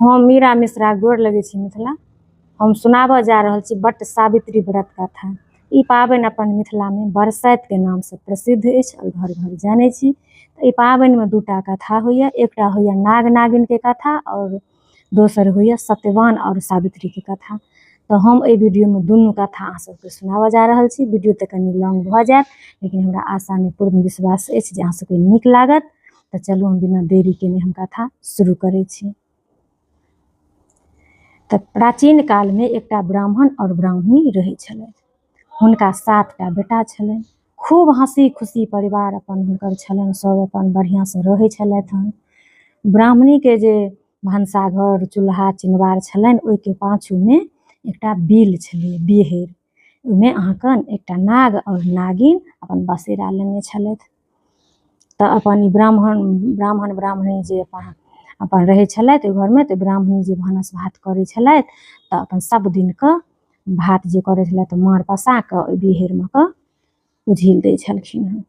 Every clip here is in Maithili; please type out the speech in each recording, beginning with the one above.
हम मीरा मिश्रा गोर लगै छी मिथिला। हम सुनाबऽ जा रहल छी वट सावित्री व्रत कथा। ई पाबनि अपन मिथिलामे बरसाइतके नामसँ प्रसिद्ध अछि आओर घर घर जानै छी। एहि पाबनिमे दूटा कथा होइए, एकटा होइए नाग नागिनके कथा आओर दोसर होइए सत्यवान आओर सावित्रीके कथा। तऽ हम एहि वीडियोमे दुनू कथा अहाँ सबके सुनाबऽ जा रहल छी। वीडियो तऽ कनि लॉन्ग भऽ जायत, लेकिन हमरा आशा नहि पूर्ण विश्वास अछि जे अहाँ सबके नीक लागत। तऽ चलू हम बिना देरी केने हम कथा शुरू करै छी। तऽ प्राचीन कालमे एकटा ब्राह्मण आओर ब्राह्मणी रहै छलथि। हुनका 7टा बेटा छलनि। खूब हँसी खुशी परिवार अपन हुनकर छलनि, सब अपन बढ़िआँसँ रहै छलथि हन। ब्राह्मणीके जे भनसाघर चूल्हा चिनवार छलनि, ओहिके पाछूमे एकटा बिल छलै, बिहरि। ओहिमे अहाँके एकटा नाग आओर नागिन अपन बसेरा लेने छलथि। तऽ अपन ई ब्राह्मण ब्राह्मण ब्राह्मणी जे अपन अपन रहै छलथि ओहि घरमे, तऽ ब्राह्मणी जे भानस भात करै छलथि तऽ अपन सब दिनके भात जे करै छलथि तऽ माँड़ पसा कऽ ओहि बिहरिमे कऽ उझिल दै छलखिन हँ।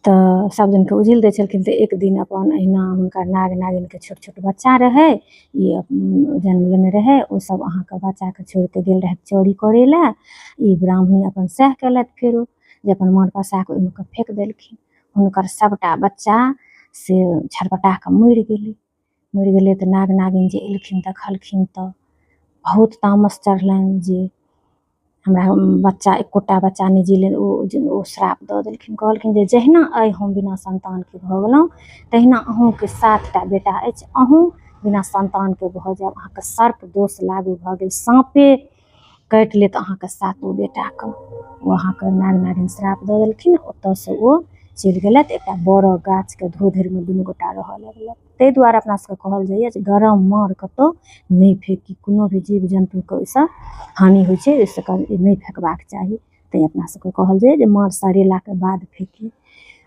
तऽ सब दिनके उझिल दै छलखिन। तऽ एक दिन अपन अहिना हुनका नाग नागिनके छोट छोट बच्चा रहै, ई जन्म लेने रहै, ओ सब अहाँके बच्चाके छोड़िके गेल रहै चोरी करै लए। ई ब्राह्मणी अपन सएह केलथि, फेरो जे अपन माँड़ पसा कऽ ओहिमे कऽ फेक देलखिन। हुनकर सबटा बच्चा से छटपटा कऽ मरि गेलै। मरि गेलै तऽ नाग नागिन जे एलखिन देखलखिन तऽ बहुत तामस चढ़लनि जे हमरा बच्चा एकोटा बच्चा नहि जीलै। ओ श्राप दऽ देलखिन, कहलखिन जे जहिना आइ हम बिना सन्तानके भऽ गेलहुँ तहिना अहूँके 7टा बेटा अछि, अहूँ बिना सन्तानके भऽ जायब, अहाँके सर्प दोष लागू भऽ गेल, साँपे काटि लेत अहाँके 7 बेटाके। ओ अहाँके नाग नागिन श्राप दऽ देलखिन। ओतऽसँ ओ चलि गेलथि, एकटा बड़क गाछके धोधरिमे दुनू गोटा रहऽ लगलथि। ताहि दुआरे अपना सबके कहल जाइए जे गरम माँड़ कतहु नहि फेकी, कोनो भी जीव जन्तुके ओहिसँ हानि होइ छै, ओहिसँ नहि फेकबाक चाही। तैँ अपना सबके कहल जाइए जे माँड़ सड़ेलाके बाद फेकी।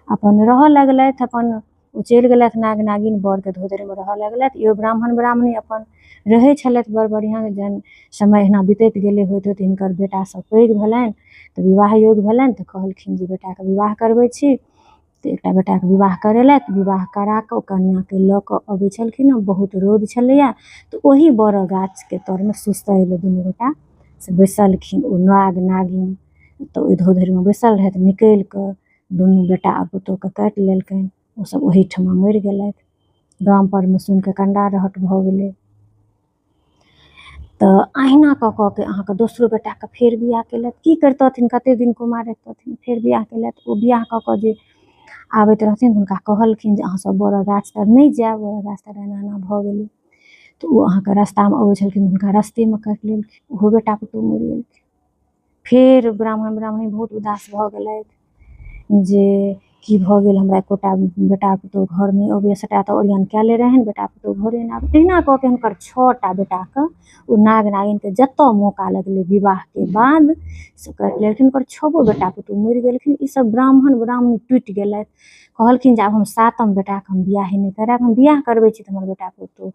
अपन रहऽ लगलथि, अपन ओ चलि गेलथि नाग नागिन बड़के धोधरिमे रहऽ लगलथि। इहो ब्राह्मण ब्राह्मणी अपन रहै छलथि बड़ बढ़िआँ। जहन समय एहिना बीतैत गेलै, होइत होइत हिनकर बेटा सब पैघ भेलनि तऽ विवाह योग भेलनि। तऽ कहलखिन जे बेटाके विवाह करबै छी। तऽ एकटा बेटाके विवाह करेलथि। विवाह करा कऽ ओ कनिआँके लऽ कऽ अबै छलखिन हँ। बहुत रौद छलैए, तऽ ओही बड़ गाछके तरमे सुस्तै लए दुनू गोटा से बैसलखिन। ओ नाग नागिन तऽ ओहि धोधरिमे बैसल रहथि, निकलि कऽ दुनू बेटा आ पुतोहके काटि लेलकनि। ओसब ओहिठमा मरि गेलथि। गाम परमे सुनिकऽ कंडा रहट भऽ गेलै। तऽ अहिना कऽ कऽ के अहाँके दोसरो बेटाके फेर बियाह केलथि। की करितथिन, कते दिन कुमार रहितथिन, फेर बियाह केलथि। ओ बियाह कऽ कऽ जे आबैत रहथिन हुनका कहलखिन जे अहाँ सब बड़ गाछ तर नहि जायब, बड़ गाछ तर एना एना भऽ गेलै। तऽ ओ अहाँके रास्तामे अबै छलखिन, हुनका रस्तेमे काटि लेलखिन, ओहो बेटा पुतोहु मरि गेलखिन। फेर ब्राह्मण ब्राह्मणी बहुत उदास भऽ गेलथि जे की भऽ गेल, हमरा एकोटा बेटा पुतोहु घर नहि अबैए, सबटा तऽ ओरियान कएले रहनि, बेटा पुतोहु घरे नहि आबै। तहिना कऽ के हुनकर 6टा बेटाके ओ नाग नागिनके जतऽ मौका लगलै विवाहके बाद से काटि लेलखिन। हुनकर 6 बेटा पुतोहु मरि गेलखिन। ई सब ब्राह्मण ब्राह्मणी टूटि गेलथि। कहलखिन जे आब हम 7म बेटाके हम बियाहे नहि करायब, हम बियाह करबै छी तऽ हमर बेटा पुतोहु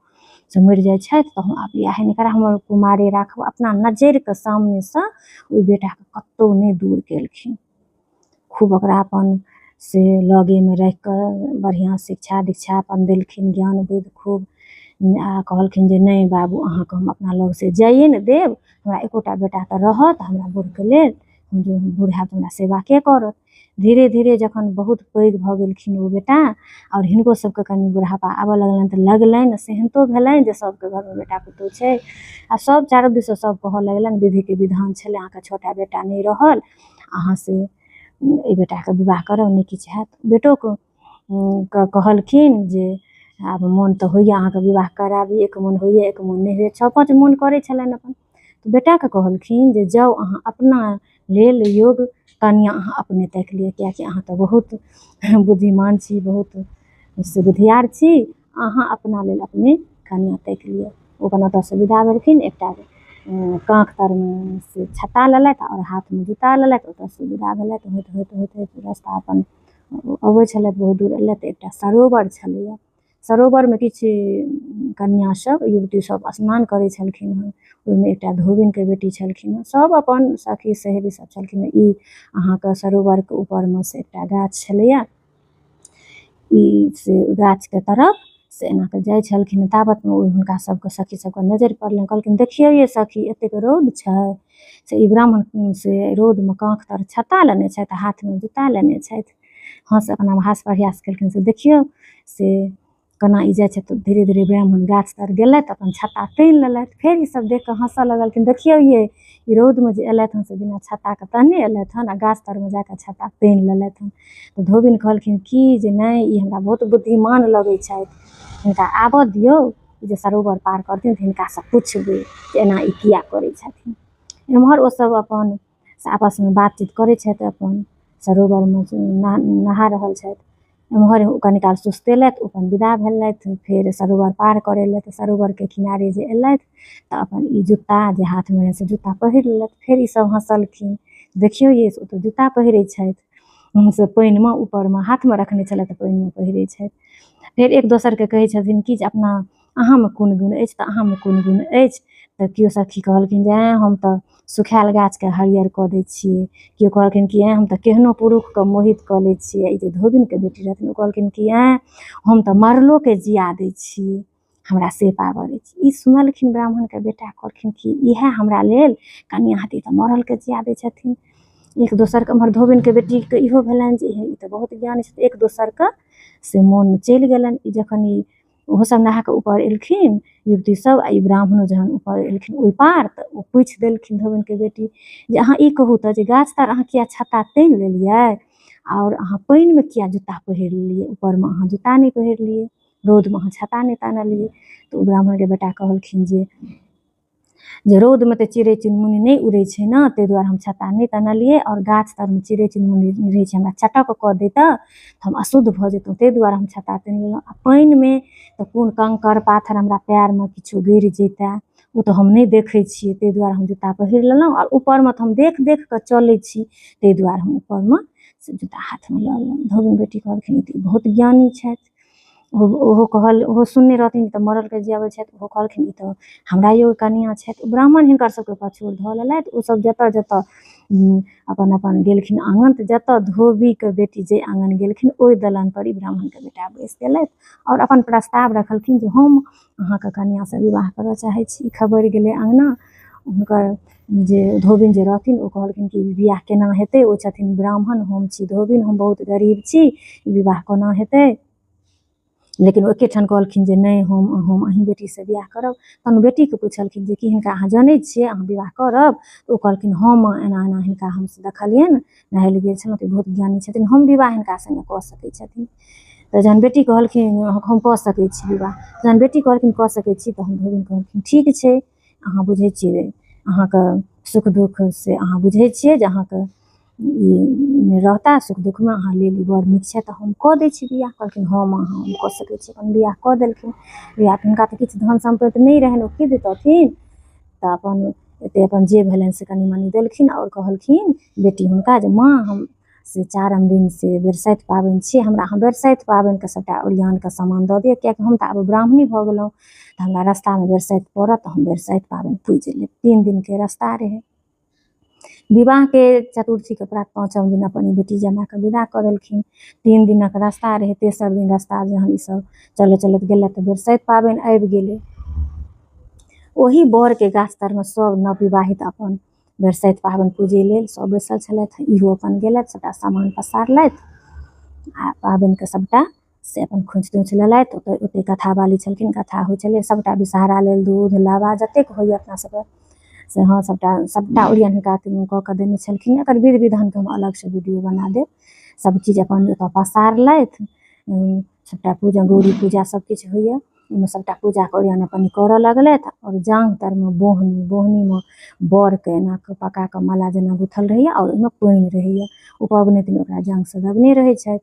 से मरि जाइ छथि, तऽ हम आब बियाहे नहि करायब, हमर कुमारे राखब। अपना नजरिके सामनेसँ ओहि बेटाके कतहु नहि दूर केलखिन। खूब ओकरा अपन से लगेमे राखि कऽ बढ़िआँ शिक्षा दीक्षा अपन देलखिन, ज्ञान बुद्धि खूब। आ कहलखिन जे नहि बाबू, अहाँके हम अपना लगसँ जाइए ने देब, हमरा एकोटा बेटा तऽ रहत हमरा बूढ़के लेल, हम जे बूढ़ हैब तऽ हमरा सेवा के करत। धीरे धीरे जखन बहुत पैघ भऽ गेलखिन ओ बेटा आओर हिनको सबके कनि बुढ़ापा आबऽ लगलनि तऽ लगलनि, सेहन्तो भेलनि जे सबके घरमे बेटा पुतोहु छै। आ सब चारू दिससँ सब कहऽ लगलनि विधिके विधान छलै, अहाँके 6टा बेटा नहि रहल, अहाँ से एहि बेटाके विवाह करब, नहि किछु हैत। बेटोके कहलखिन जे आब मोन तऽ होइए अहाँके विवाह कराबी, एक मोन होइए एक मोन नहि होइए, 6-5 मोन करै छलनि अपन। तऽ बेटाके कहलखिन जे जाउ अहाँ अपना लेल योग कनिआँ अहाँ अपने ताकि लिअ, किएकि अहाँ तऽ बहुत बुद्धिमान छी, बहुत से बुधियार छी, अहाँ अपना लेल अपने कनिआँ ताकि लिअ। ओ अपन ओतऽसँ विदा भेलखिन, एकटा काँख तरमे से छत्ता लेलथि आओर हाथमे जूता लेलथि, ओतऽसँ विदा भेलथि। होइत होइत होइत होइत रास्ता अपन अबै छलथि, बहुत दूर एलथि तऽ एकटा सरोवर छलैए। सरोवरमे किछु कन्या सब युवती सब स्नान करै छलखिन हँ। ओहिमे एकटा धोबिनके बेटी छलखिन हँ, सब अपन सखी सहेली सब छलखिन हँ। ई अहाँके सरोवरके ऊपरमे से एकटा गाछ छलैए, ई से गाछके तरफ से एना कऽ जाइ छलखिन। ताबतमे ओ हुनका सबके सखी सबके नजरि पड़लनि। कहलखिन देखियौ ये सखी, एतेक रौद छै से ई ब्राह्मण से रौदमे काँख तर छत्ता लेने छथि, हाथमे जूता लेने छथि। हँस अपना हास प्रयास केलखिन से देखियौ से केना ई जाइ छथि। धीरे धीरे ब्राह्मण गाछ तर गेलथि, अपन छत्ता तानि लेलथि। फेर ईसब देख कऽ हँसऽ लगलखिन, देखियौ ये ई रौदमे जे एलथि हन से बिना छत्ताके तहने एलथि हन आ गाछ तरमे जाकऽ छत्ता तानि लेलथि हन। तऽ धोबिन कहलखिन कि जे नहि, ई हमरा बहुत बुद्धिमान लगै छथि, हिनका आबऽ दियौ जे सरोवर पार करथिन तऽ हिनकासँ पुछबै जे एना ई किया करै छथिन। एम्हर ओसब अपन आपसमे बातचीत करै छथि, अपन सरोवरमे नहा रहल छथि। एम्हर ओ कनी काल सुस्तेलथि, ओ अपन विदा भेलथि फेर सरोवर पार करै लए। तऽ सरोवरके किनारे जे एलथि तऽ अपन ई जूता जे हाथमे रहै से जूता पहिर लेलथि। फेर ईसब हँसलखिन, देखियौ ये ओ तऽ जूता पहिरै छथि से पानिमे ऊपरमे हाथमे रखने छलथि तऽ पानिमे पहिरै छथि। फेर एक दोसरके कहै छथिन कि जे अपना अहाँमे कोन गुण अछि तऽ अहाँमे कोन गुण अछि। तऽ केओ सखी कहलखिन जे आँय हम तऽ सुखायल गाछके हरियर कऽ दै छियै। केओ कहलखिन कि आँय हम तऽ केहनो पुरुषके मोहित कऽ लै छियै। ई जे धोबिनके बेटी रहथिन ओ कहलखिन कि आँय हम तऽ मरलोके जिया दै छियै, हमरा से पावर अछि। ई सुनलखिन ब्राह्मणके बेटा, कहलखिन कि इएह हमरा लेल कनियाँ हेतै, तऽ मरलके जिया दै छथिन। एक दोसरके एम्हर धोबिनके बेटीके इहो भेलनि जे ई तऽ बहुत ज्ञानी छथिन। एक दोसरके से मोन चलि गेलनि। ई जखन ई ओहो सब नहा कऽ ऊपर एलखिन युवती सब आ ई ब्राह्मणो जहन ऊपर एलखिन ओहि पार तऽ ओ पूछि देलखिन धोबिनके बेटी जे अहाँ ई कहू तऽ जे गाछ तर अहाँ किया छत्ता तानि लेलियै आओर अहाँ पानिमे किया जूता पहिर लेलियै, ऊपरमे अहाँ जूता नहि पहिरलियै, रौदमे अहाँ छत्ता नहि तानलियै। तऽ ओ ब्राह्मणके बेटा कहलखिन जे रौदमे तऽ चिड़ै चुनमुनी नहि उड़ै छै ने, ताहि दुआरे हम छत्ता नहि तनलियै, आओर गाछ तरमे चिड़ै चुनमुनी रहै छै, हमरा चटक कऽ दैतऽ तऽ हम अशुद्ध भऽ जैतहुँ, ताहि दुआरे हम छत्ता तानि लेलहुँ। आ पानिमे तऽ कोन कंकड़ पाथर हमरा पएरमे किछु गड़ि जैतै ओ तऽ हम नहि देखै छियै, ताहि दुआरे हम जूता पहिर लेलहुँ। आओर ऊपरमे तऽ हम देख देख कऽ चलै छी, ताहि दुआरे हम ऊपरमे से जूता हाथमे लऽ लेलहुँ। धोबिन बेटी कहलखिन ई बहुत ज्ञानी छथि। ओहो कहल, ओहो सुनने रहथिन तऽ मरलके जियाबै छथि। ओहो कहलखिन ई तऽ हमरा योग्य कनियाँ छथि। ब्राह्मण हिनकर सबके पछोड़ धऽ लेलथि। ओसब जतऽ जतऽ अपन अपन गेलखिन आङन, तऽ जतऽ धोबीके बेटी जे आङन गेलखिन ओहि दलानपर ई ब्राह्मणके बेटा बैस गेलथि आओर अपन प्रस्ताव रखलखिन जे हम अहाँके कनियाँसँ विवाह करऽ चाहै छी। ई खबरि गेलै अङना। हुनकर जे धोबिन जे रहथिन ओ कहलखिन कि बियाह केना हेतै, ओ छथिन ब्राह्मण, हम छी धोबिन, हम बहुत गरीब छी, ई विवाह कोना हेतै। लेकिन ओ एकेठाम कहलखिन जे नहि, हम अहीं बेटीसँ बियाह करब। तहन बेटीके पुछलखिन जे की हिनका अहाँ जनै छियै, अहाँ विवाह करब? तऽ ओ कहलखिन हँ माँ, एना एना हिनका हम देखलियनि, नहाय लए गेल छलहुँ तऽ बहुत ज्ञानी छथिन, हम विवाह हिनका सङ्गे कऽ सकै छथिन। तऽ जहन बेटी कहलखिन हम कऽ सकै छी विवाह, जहन बेटी कहलखिन कऽ सकै छी, तऽ हम धोबिन कहलखिन ठीक छै, अहाँ बुझै छियै अहाँके सुख दुख से अहाँ बुझै छियै जे अहाँके ई रहता सुख दुखमे, अहाँ लेल ई बड़ नीक छै, तऽ हम कऽ दै छी बियाह। कहलखिन हँ माँ, हम कऽ सकै छी। अपन बियाह कऽ देलखिन। बियाह हुनका तऽ किछु धन सम्पत्ति नहि रहनि, ओ की दितथिन, तऽ अपन एते अपन जे भेलनि से कनि मनि देलखिन। आओर कहलखिन बेटी हुनका जे माँ, हम से चारम दिन से बरसाइत पाबनि छियै, हमरा अहाँ बरसाइत पाबनिके सबटा ओरियानके सामान दऽ दिअ, कियाकि हम तऽ आब ब्राह्मणी भऽ गेलहुँ, तऽ हमरा रास्तामे बरसाइत पड़त तऽ हम बरसाइत पाबनि पूजि लेब। 3 दिनके रास्ता रहै। विवाहके चतुर्थीके प्रात 5म दिन अपन बेटी जमाके विदा कऽ देलखिन। 3 दिनक रास्ता रहै। तेसर दिन रास्ता जहन ईसब चलैत चलैत गेलथि तऽ बरसाइत पाबनि आबि गेलै। ओही बड़के गाछ तरमे सब नवविवाहित अपन बरसाइत पाबनि पूजै लेल सब बैसल छलथि। इहो अपन गेलथि, सबटा सामान पसारलथि आ पाबनिके सबटा से अपन खोँचि तोँचि लेलथि। ओतऽ कथा बाली छलखिन, कथा होइ छलै, सबटा विषहरा लेल दूध लाबा जतेक होइए अपना सबके से हँ सबटा सबटा ओरियान हुनका कऽ कऽ देने छलखिन। एकर विधि विधानके हम अलगसँ वीडियो बना देब। सब चीज अपन ओतऽ पसारलथि, सबटा पूजा गौरी पूजा सब किछु होइए, ओहिमे सबटा पूजाके ओरियान अपन करऽ लगलथि। आओर जाँघ तरमे बोहनी, बोहनीमे बरके एना कऽ पका कऽ माला जेना गुथल रहैए आओर ओहिमे पानि रहैए, ओ पबनैतिन ओकरा जाँघसँ दबने रहै छथि।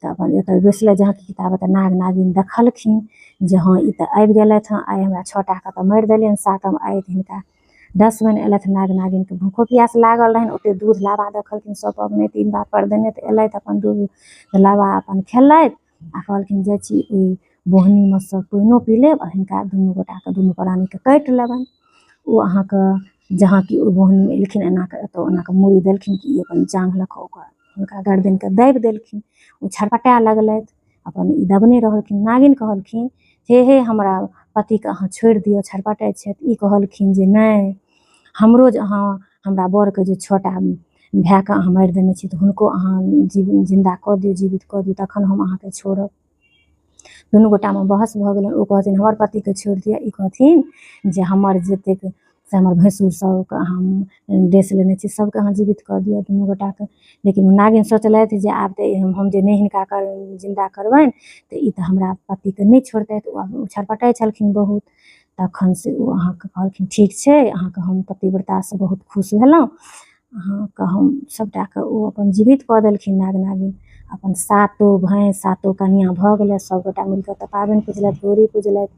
तऽ अपन एतऽ बैसले जहाँ कि ताबत नाग नागिन देखलखिन जे हँ ई तऽ आबि गेलथि हँ, आइ हमरा 6 टाके तऽ मारि देलियनि, 7म आइ हिनका 10 महिना एलथि। नाग नागिनके भूखो प्यास लागल रहनि, ओते दूध लाबा देखलखिन सब पबनैतिन बात पर देने तऽ एलथि, अपन दूध लाबा अपन खेलथि आ कहलखिन जाइ छी ओहि बोहनीमे सँ पानिओ पी लेब आ हिनका दुनू गोटाके दुनू प्राणीके काटि लेबनि। ओ अहाँके जहाँ कि ओ बोहनीमे एलखिन एना कऽ एतऽ ओना कऽ मूड़ी देलखिन कि ई अपन जाँघ लऽ कऽ ओकर हुनका गर्दनके दाबि देलखिन। ओ छटपटाए लगलथि। अपन ई दबने रहलखिन। नागिन कहलखिन हे हे हमरा पतिके अहाँ छोड़ि दिअ, छटपटाइत छथि। ई कहलखिन जे नहि, हमरो जे अहाँ हमरा बरके जे 6टा भायके अहाँ मारि देने छी तऽ हुनको अहाँ जिन्दा कऽ दियौ, जीवित कऽ दियौ, तखन हम अहाँके छोड़ब। दुनू गोटामे बहस भऽ गेलनि। ओ कहथिन हमर पतिके छोड़ि दिअ, ई कहथिन जे हमर जतेक से हमर भैंसुर सबके अहाँ डसि लेने छी, सबके अहाँ जीवित कऽ दिअ दुनू गोटाके। लेकिन ओ नागिन सोचलथि जे आब तऽ हम जे नहि हिनका जिन्दा करबनि तऽ ई तऽ हमरा पतिके नहि छोड़तथि। ओ छटपटाइ छलखिन बहुत। तखन से ओ अहाँके कहलखिन ठीक छै, अहाँके हम पतिव्रतासँ बहुत खुश भेलहुँ, अहाँके हम सबटाके ओ अपन जीवित कऽ देलखिन। नाग नागिन अपन सातो भाय सातो कनिया भऽ गेलै। सबगोटा मिलकऽ तऽ पाबनि पूजलथि, गौरी पूजलथि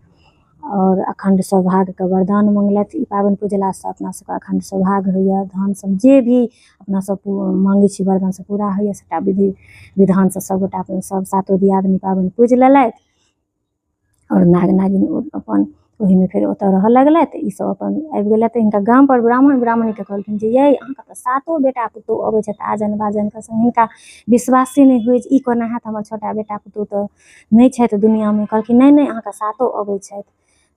आओर अखण्ड सौभाग्यके वरदान मङ्गलथि। ई पाबनि पूजलासँ अपना सबके अखण्ड सौभाग्य होइए, धन सब जे भी अपना सब माँगै छी वरदान से पूरा होइए। सबटा विधि विधानसँ सबगोटा अपन सब सातो दियादनी पाबनि पूजि लेलथि आओर नाग नागिन अपन ओहिमे फेर ओतऽ रहऽ लगलथि। ई सब अपन आबि गेलथि। हिनका गामपर ब्राह्मण ब्राह्मणीके कहलखिन जे यै अहाँके तऽ सातो बेटा पुतोहु अबै छथि आजन बाजनके संग। हिनका विश्वासे नहि होइ जे ई कोना हैत, हमर 6टा बेटा पुतोहु तऽ नहि छथि दुनिआँमे। कहलखिन नहि नहि, अहाँके सातो अबै छथि।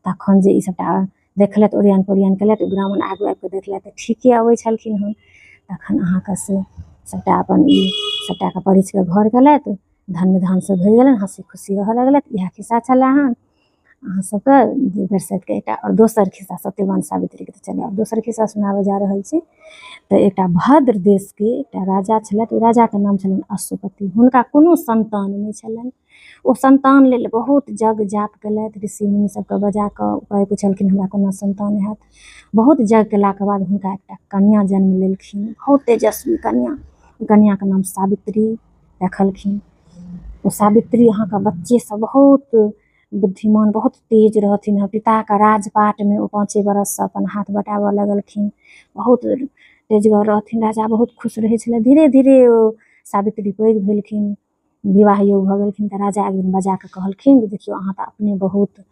तखन जे ई सबटा देखलथि, ओरियान पोरियान केलथि, ब्राह्मण आगू आबिकऽ देखलथि तऽ ठीके अबै छलखिन हन। तखन अहाँके से सबटा अपन ई सबटाके परिछके घर गेलथि, धन्य धानसँ भरि गेलनि, हँसी खुशी रहऽ लगलथि। इएह खिस्सा छलै हन अहाँ सबके जे बरसाइतके एकटा आओर दोसर खिस्सा सत्यवान सावित्रीके। तऽ चलू आब दोसर खिस्सा सुनाबऽ जा रहल छी। तऽ एकटा भद्र देशके एकटा राजा छलथि, ओहि राजाके नाम छलनि अश्वपति। हुनका कोनो सन्तान नहि छलनि। ओ सन्तान लेल बहुत यज्ञ जाप केलथि, ऋषि मुनि सबके बजा कऽ उपाय पुछलखिन हमरा कोना सन्तान हैत। बहुत यज्ञ केलाके बाद हुनका एकटा कन्या जन्म लेलखिन, बहुत तेजस्वी कन्या। ओहि कन्याके नाम सावित्री रखलखिन। ओ सावित्री अहाँके बच्चेसँ बहुत बुद्धिमान, बहुत तेज रहथिन। पिताके राजपाटमे ओ 5 बरससँ अपन हाथ बटाबऽ लगलखिन। बहुत तेजगर रहथिन। राजा बहुत खुश रहै छलै। धीरे धीरे ओ सावित्री पैघ भेलखिन, विवाह योग भऽ गेलखिन। तऽ राजा एक दिन बजा कऽ कहलखिन जे देखियौ अहाँ तऽ अपने बहुत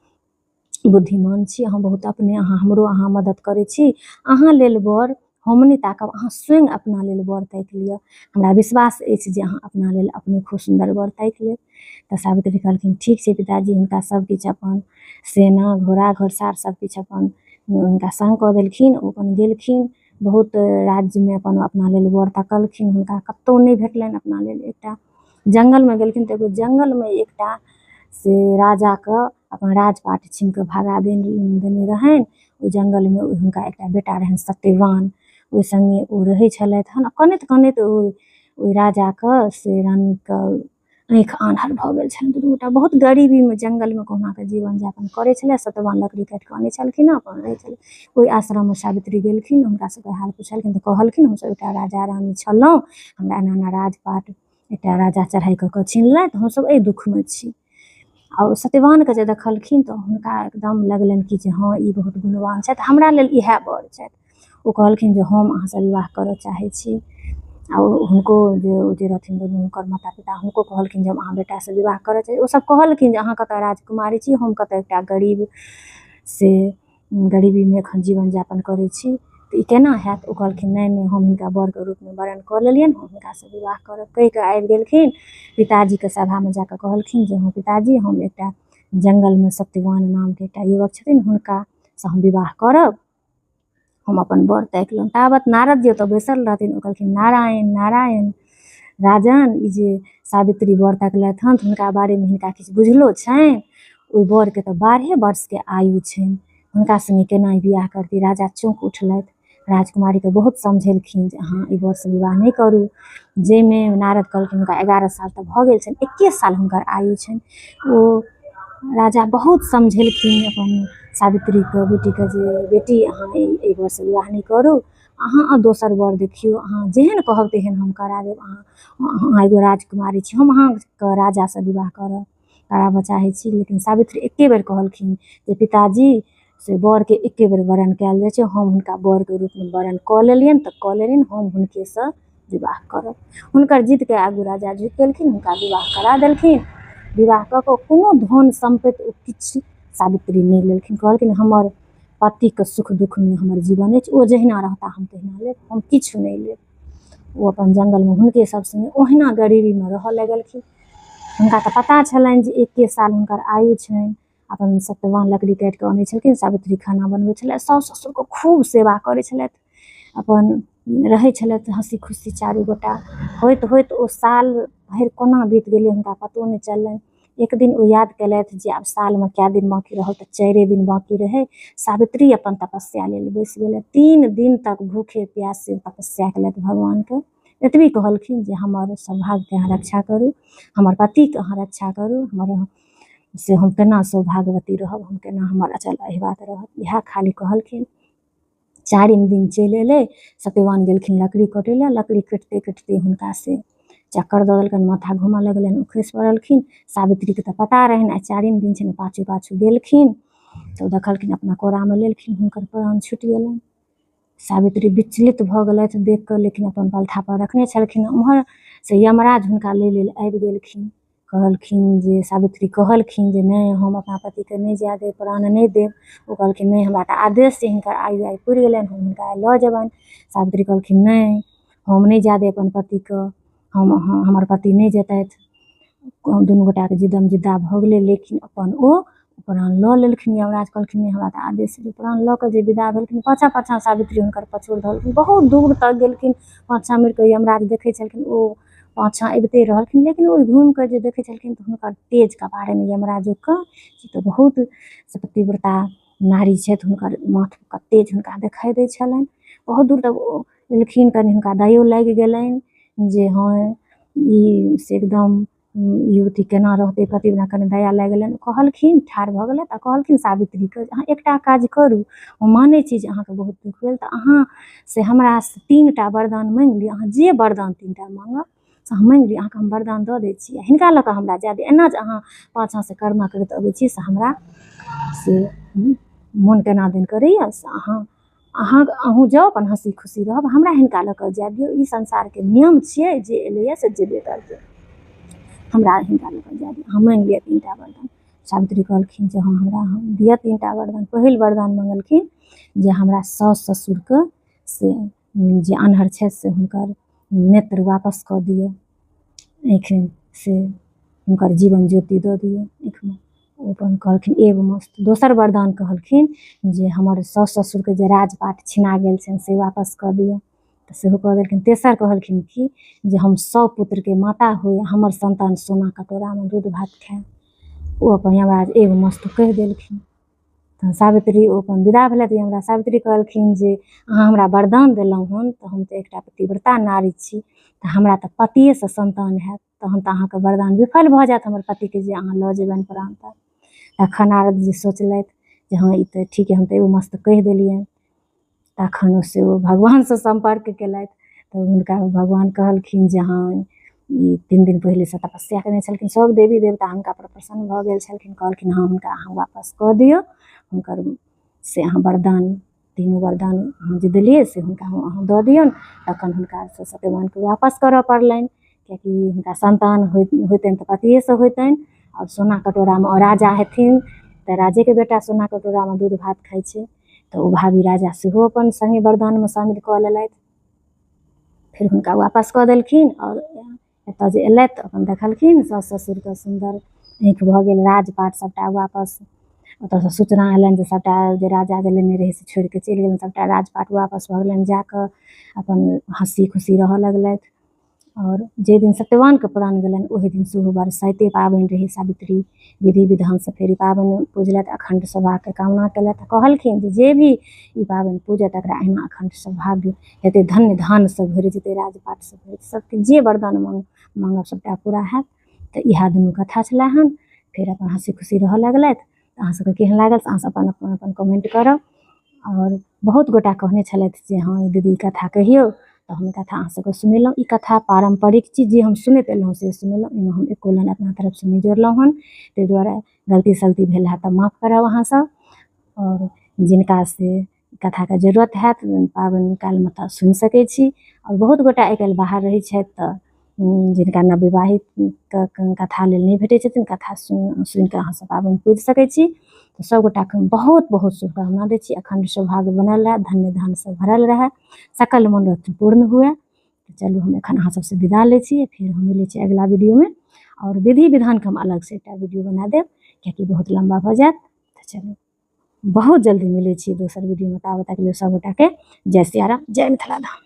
बुद्धिमान छी, अहाँ बहुत अपने अहाँ हमरो अहाँ मदद करै छी, अहाँ लेल वर हम नहि ताकब, अहाँ स्वयं अपना लेल वर ताकि लिअ। हमरा विश्वास अछि जे अहाँ अपना लेल अपने खूब सुन्दर वर ताकि लेब। तऽ सावित्री कहलखिन ठीक छै पिताजी। हुनका सबकिछु अपन सेना घोड़ा घोड़सार सबकिछु अपन हुनका संग कऽ देलखिन। ओ अपन गेलखिन, बहुत राज्यमे अपन अपना लेल वर तकलखिन, हुनका कतहु नहि भेटलनि अपना लेल। एकटा जङ्गलमे गेलखिन तऽ एगो जङ्गलमे एकटा से राजाके अपन राजपाट छीनिकऽ भगा देने रहनि। ओहि जङ्गलमे हुनका एकटा बेटा रहनि सत्यवान, ओहि सङ्गे ओ रहै छलथि हन। कनैत कनैत ओहि राजाके से रानीके आँखि आन्हर भऽ गेल छनि। दुनू गोटा बहुत गरीबीमे जङ्गलमे कहुनाकऽ जीवन यापन करै छलै। सत्यवान लकड़ी काटिकऽ अनै छलखिन हँ, अपन रहै छलै। ओहि आश्रममे सावित्री गेलखिन, हुनका सबके हाल पुछलखिन तऽ कहलखिन हमसब एकटा राजा रानी छलहुँ, हमरा एना एना राजपाट एकटा राजा चढ़ाइ कऽ कऽ छीनलथि, हमसब एहि दुःखमे छी। आ ओ सत्यवानके जे देखलखिन तऽ हुनका एकदम लगलनि कि जे हँ ई बहुत गुणवान छथि, हमरा लेल इएह वर छथि। ओ कहलखिन जे हम अहाँसँ विवाह करऽ चाहै छी। आ हुनको जे ओ जे रहथिन दुनू हुनकर माता पिता, हुनको कहलखिन जे हम अहाँ बेटासँ विवाह करऽ चाहै। ओसब कहलखिन जे अहाँ कतऽ राजकुमारी छी, हम कतऽ एकटा गरीब से गरीबीमे एखन जीवन यापन करै छी, तऽ ई केना हैत। ओ कहलखिन नहि नहि, हम हिनका वरके रूपमे वरण कऽ लेलियनि, हम हिनकासँ विवाह करब कहिकऽ आबि गेलखिन। पिताजीके सभामे जाकऽ कहलखिन जे हँ पिताजी, हम एकटा जङ्गलमे सत्यवान नामके एकटा युवक छथिन, हुनकासँ हम विवाह करब, हम अपन वर ताकि लेलहुँ। ताबत नारद जी ओतऽ बैसल रहथिन। ओ कहलखिन नारायण नारायण राजन, ई जे सावित्री वर तकलथि हन हुनका बारेमे हिनका किछु बुझलो छनि? ओहि वरके तऽ 12 वर्षके आयु छनि, हुनका सङ्गे केना ई बियाह करती? राजा चौंकि उठलथि। राजकुमारीके बहुत समझेलखिन जे अहाँ एहि वरसँ विवाह नहि करू। जाहिमे नारद कहलखिन हुनका 11 साल तऽ भऽ गेल छनि, 1 साल हुनकर आयु छनि। ओ राजा बहुत समझेलखिन अपन सावित्रीके बेटीके जे बेटी अहाँ एहि वरसँ विवाह नहि करू, अहाँ दोसर वर देखियौ, अहाँ जेहन कहब तेहन हम करा देब, अहाँ एगो राजकुमारी छी, हम अहाँके राजासँ विवाह कराबऽ चाहै छी। लेकिन सावित्री एके बेर कहलखिन जे पिताजी से वरके एके बेर वरण कयल जाइ छै, हम हुनका वरके रूपमे वरण कऽ लेलियनि तऽ कऽ लेलियनि, हम हुनकेसँ विवाह करब। हुनकर जिदके आगू राजा झुकि गेलखिन, हुनका विवाह करा देलखिन। विवाह कऽ कऽ कोनो धन सम्पत्ति ओ किछु सावित्री नहि लेलखिन। कहलखिन हमर पतिके सुख दुःखमे हमर जीवन अछि, ओ जहिना रहता हम तहिना लेब, हम किछु नहि लेब। ओ अपन जङ्गलमे हुनके सब सङ्गे ओहिना गरीबीमे रहऽ लगलखिन। हुनका तऽ पता छलनि जे एके साल हुनकर आयु छनि। अपन सत्यवान लकड़ी काटि कऽ अनै छलखिन, सावित्री खाना बनबै छलथि, साउस ससुरके खूब सेवा करै छलथि, अपन रहै छलथि हँसी खुशी चारू गोटा। होइत होइत ओ साल भरि कोना बीत गेलै हुनका पतो नहि चललनि। एक दिन ओ याद केलथि जे आब सालमे कए दिन बाँकी रहल, तऽ 4 दिन बाँकी रहै। सावित्री अपन तपस्या लेल बैसि गेलथि, 3 दिन तक भूखे प्यासे तपस्या केलथि भगवानके। एतबी कहलखिन जे हमर सौभाग्यके अहाँ रक्षा करू, हमर पतिके अहाँ रक्षा करू, हमर से हम केना सौभाग्यवती रहब, हम केना हमर अचल अहिबात रहत, इएह खाली कहलखिन। 4 दिन चलि एलै, सत्यवान गेलखिन लकड़ी कटै लए। लकड़ी कटिते कटिते हुनका से चक्कर दऽ देलकनि, माथा घूमऽ लगलनि, ओ खसि पड़लखिन। सावित्रीके तऽ पता रहनि आइ 4 दिन छनि, पाछू पाछू गेलखिन तऽ ओ देखलखिन, अपना कोरामे लेलखिन, हुनकर प्राण छुटि गेलनि। सावित्री विचलित भऽ गेलथि देख कऽ, लेकिन अपन पलथा पर रखने छलखिन। उम्हर से यमराज हुनका लै लेल आबि गेलखिन। कहलखिन जे सावित्री कहलखिन जे नहि, हम अपना पतिके नहि जाय देब, प्राण नहि देब। ओ कहलखिन नहि, हमरा तऽ आदेश छै, हिनकर आयु आइ पुरि गेलनि, हम हिनका आइ लऽ जेबनि। सावित्री कहलखिन नहि, हम नहि जाय देब अपन पतिके, हमर पति नहि जेतथि। दुनू गोटाके जिद्दम जिद्दा भऽ गेलै, लेकिन अपन ओ प्राण लऽ लेलखिन। यमराज कहलखिन नहि, हमरा तऽ आदेश छै। प्राण लऽ कऽ जे विदा भेलखिन, पाछाँ पाछाँ सावित्री हुनकर पछोड़ धरलखिन, बहुत दूर तक गेलखिन। पाछाँ मुड़िकऽ यमराज देखै छलखिन, ओ पाछाँ अबिते रहलखिन, लेकिन ओ घुमिकऽ जे देखै छलखिन तऽ हुनकर तेज कपारमे यमराजोके तऽ बहुत पतिव्रता नारी छथि, हुनकर माथके तेज हुनका देखाइ दै छलनि। बहुत दूर तक ओ एलखिन, कनि हुनका दयो लागि गेलनि जे हँ ई से एकदम युवती केना रहतै पति बिना, कनि दया लागि गेलनि। कहलखिन, ठाढ़ भऽ गेलथि आ कहलखिन सावित्रीके अहाँ एकटा काज करू, हम मानै छी जे अहाँके बहुत दुःख भेल, तऽ अहाँ से हमरा 3टा वरदान माँगि लिअ, अहाँ जे वरदान 3टा माँगब से हम माँगि लिअ, अहाँके हम वरदान दऽ दै छी, हिनका लऽ कऽ हमरा जाय दिअ, एना जे अहाँ पाछाँसँ करुणा करैत अबै छी से हमरा से मोन केना दिन करैए, से अहूँ जाउ अपन हँसी खुशी रहब, हमरा हिनका लऽ कऽ जाय दियौ, ई संसारके नियम छियै, जे एलैए से जेबे करतै, हमरा हिनका लऽ कऽ जाय दियौ, अहाँ माँगि लिअ 3टा वरदान। सावित्री कहलखिन जे हँ हमरा दिअ 3टा वरदान। पहिल वरदान मङ्गलखिन जे हमरा साउस ससुरके से जे आन्हर छथि से हुनकर नेत्र वापस कऽ दिअ, आँखि से हुनकर जीवन ज्योति दऽ दिअ आँखिमे। ओ अपन कहलखिन एगो मस्त। दोसर वरदान कहलखिन जे हमर साउस ससुरके जे राजपाट छिना गेल छनि से वापस कऽ दिअ, तऽ सेहो कऽ देलखिन। तेसर कहलखिन कि जे हम 100 पुत्रके माता होइ, हमर संतान सोना कटोरामे दूध भात खाय। ओ अपन यमराज एगो मस्त कहि देलखिन। तऽ सावित्री ओ अपन विदा भेलथि। यमराज सावित्री कहलखिन जे अहाँ हमरा वरदान देलहुँ हन तऽ हम तऽ एकटा पतिव्रता नारी छी, तऽ हमरा तऽ पतिएसँ संतान हैत, तहन तऽ अहाँके वरदान विफल भऽ जायत, हमर पतिके जे अहाँ लऽ जेबनि प्राण। तऽ तखन नारद जी सोचलथि जे हँ ई तऽ ठीक है, हम तऽ एगो मस्त कहि देलियनि। तखन से ओ भगवानसँ सम्पर्क केलथि, तऽ हुनका भगवान कहलखिन जे हँ ई 3 दिन पहिलेसँ तपस्या केने छलखिन, सब देवी देवता हुनका पर प्रसन्न भऽ गेल छलखिन। कहलखिन हँ हुनका अहाँ वापस कऽ दियौ, हुनकर से अहाँ वरदान 3 वरदान अहाँ जे देलियै से हुनका अहाँ दऽ दियौन। तखन हुनका से सत्यवानके वापस करऽ पड़लनि, कियाकि हुनका संतान होइतनि तऽ पतिएसँ होइतनि, आओर सोना कटोरामे राजा हेथिन तऽ राजेके बेटा सोना कटोरामे दूध भात खाइ छै, तऽ ओ भावी राजा सेहो अपन सङ्गे वरदानमे शामिल कऽ लेलथि। फेर हुनका वापस कऽ देलखिन। आओर एतऽ जे एलथि तऽ अपन देखलखिन साउस ससुरके सुन्दर आँखि भऽ गेल, राजपाट सबटा वापस। ओतऽसँ सूचना एलनि जे सबटा जे राजा जे लेने रहै से छोड़िकऽ चलि गेलनि, सबटा राजपाट वापस भऽ गेलनि। जाकऽ अपन हँसी खुशी रहऽ लगलथि। आओर जे दिन सत्यवानके प्राण गेलनि ओहि दिन सेहो बरसाइते पाबनि रहै। सावित्री विधि विधानसँ फेर ई पाबनि पूजलथि, अखण्ड सौभाग्यके कामना केलथि। कहलखिन जे भी ई पाबनि पूजत तकरा अहिना अखण्ड सौभाग्य हेतै, धन्य धानसँ भरि जेतै, राजपाटसँ भरि जेतै, सबके जे वरदान माँगब सबटा पूरा हैत। तऽ इएह दुनू कथा छलै हन। फेर अपन हँसी खुशी रहऽ लगलथि। अहाँ सबके केहन लागल से अहाँ सब अपन अपन अपन कमेंट करब। आओर बहुत गोटा कहने छलथि जे हँ दीदी कथा कहियौ, तऽ हम कथा अहाँ सबके सुनेलहुँ। ई कथा पारम्परिक चीज जे हम सुनैत एलहुँ से सुनेलहुँ, एहिमे हम एको लाइन अपना तरफसँ नहि जोड़लहुँ हन, ताहि दुआरे गलती सलती भेल हैत तऽ माफ करब अहाँ सब। आओर जिनका से कथाके जरूरत हैत पाबनि कालमे तऽ सुनि सकै छी। आओर बहुत गोटा आइ काल्हि बाहर रहै छथि तऽ जिनका नवविवाहित कथा लेल नहि भेटै छथिन, कथा सुनिकऽ अहाँ सब पाबनि पूजि सकै छी। तऽ सब गोटाके हम बहुत बहुत शुभकामना दै छी। अखण्ड सौभाग्य बनल रहए, धन्य धानसँ भरल रहए, सकल मनोरथ पूर्ण हुए। चलू हम एखन अहाँ सबसँ विदा लै छी, फेर हम मिलै छी अगिला वीडियोमे। आओर विधि विधानके हम अलगसँ एकटा वीडियो बना देब, कियाकि बहुत लम्बा भऽ जायत। तऽ चलू, बहुत जल्दी मिलै छी दोसर वीडियोमे। ताबत तक लेल सभगोटाके जय सियाराम, जय मिथिला धाम।